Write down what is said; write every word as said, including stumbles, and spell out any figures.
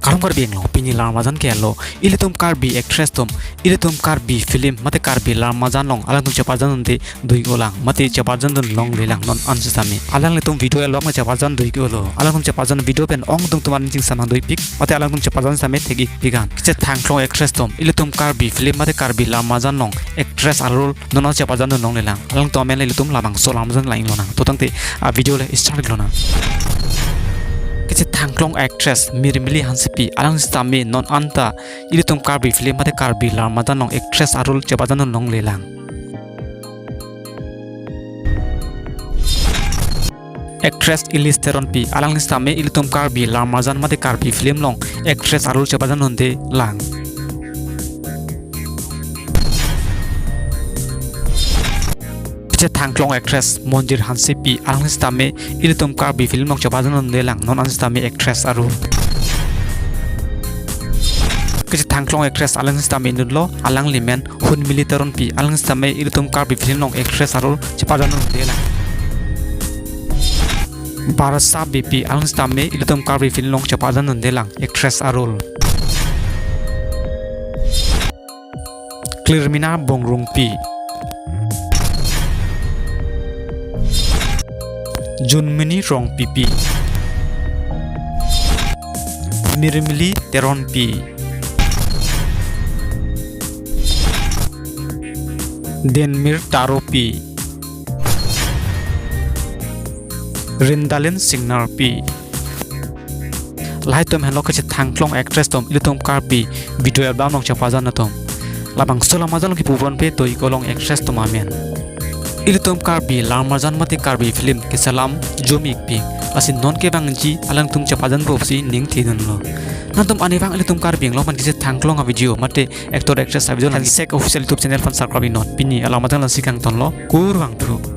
Kardom Karbi Anglong, pini lar majan ke alo, ilitum Karbi actress atum, ilitum Karbi film mate Karbi lar majan along alangtum chepajan dunde do-ik-o lang, mate chepajan dun longle lang non an sitame. Alanglitum video along chepajan do-ik-olo. Alangtum chepajan video pen ongdung atum aning chingsam nang do-ikpik, mate alangtum chepajan sitame thek-ikpik an. Kechethangklong actress atum, ilitum Karbi film mate Karbi lar majan along actress a-role non an chepajan dun longle lang. Alangtum amen le ilitum labangso lar majan lang inglonang. To tangte a video le start iklonang. Kechethangklong actress Mirimili Hansepi, alang sitame non anta ilitum Karbi film mate Karbi lar majan along actress a-role chepajan dun longle lang. Actress Ilis Teronpi, alang sitame ilitum Karbi lar majan mate Karbi film along actress a-role chepajan dunde lang. Kechethangklong actress Monjir Hansepi, alang sitame ilitum Karbi film along chepajan dunde lang, non an sitame actress a-role. Kechethangklong actress alang sitame indunlo, alangli men Hunmili Teronpi, alang sitame ilitum Karbi film along actress a-role chepajan dunde lang. Barsa Beypi, alang sitame ilitum Karbi film along chepajan dunde lang actress a-role. Clearmina Bongrungpi, Junmini Rongpipi, Mirimili Teronpi, Denmir Taropi, Rindalin Singnarpi. Lahai atum henlo kechethangklong actress atum, ilitum Karbi video album along chepajan atum. Labangso lar majan along kipu pon pe do-ik-o long actress atum amen. Ilitum Karbi lar majan mate Karbi film keselam jom-ikpik. Lasi non kevangji alangtum chepajan pu pusi ning thidunlo. Nangtum arnivang ilitum Karbi Anglong aphan kechethangklong a-video mate actor actress a-video lang sek official YouTube channel aphan subscribe iknon. Pini alam ajang lasi kangtonlo. Kurvangthu.